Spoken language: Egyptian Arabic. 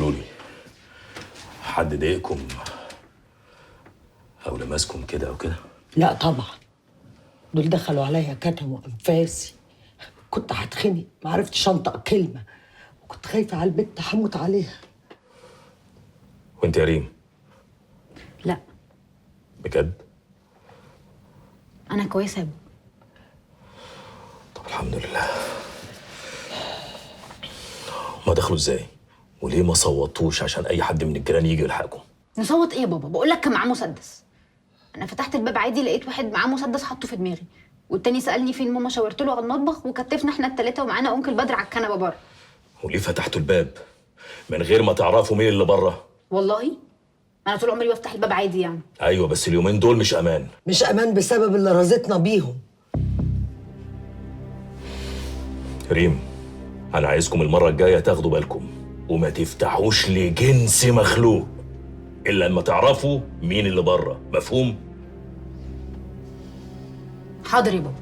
قولوا لي، حد ضايقكم او لمسكم كده او كده؟ لا طبعا، دول دخلوا عليا كتموا انفاسي، كنت هتخنق، ما عرفتش انطق كلمة، وكنت خايفة على البت هموت عليها. وانت يا ريم؟ لا. بجد؟ انا كويسة يا بابا. طب الحمد لله. ما دخلوا ازاي؟ وليه ما صوتوش عشان اي حد من الجيران يجي يلحقكم؟ نصوت ايه يا بابا؟ بقول لك كان معاه مسدس. انا فتحت الباب عادي لقيت واحد معاه مسدس حطه في دماغي، والتاني سالني فين ماما، شاورت له على المطبخ، وكتفنا احنا التلاتة ومعانا انكل بدر على الكنبة بره. وليه فتحتوا الباب من غير ما تعرفوا مين اللي بره؟ والله انا طول عمري بفتح الباب عادي يعني. ايوه بس اليومين دول مش امان. مش امان بسبب اللي رازتنا بيهم. ريم، انا عايزكم المرة الجاية تاخدوا بالكم وما تفتحوش لجنس مخلوق الا لما تعرفوا مين اللي بره، مفهوم؟ حاضر يا بابا.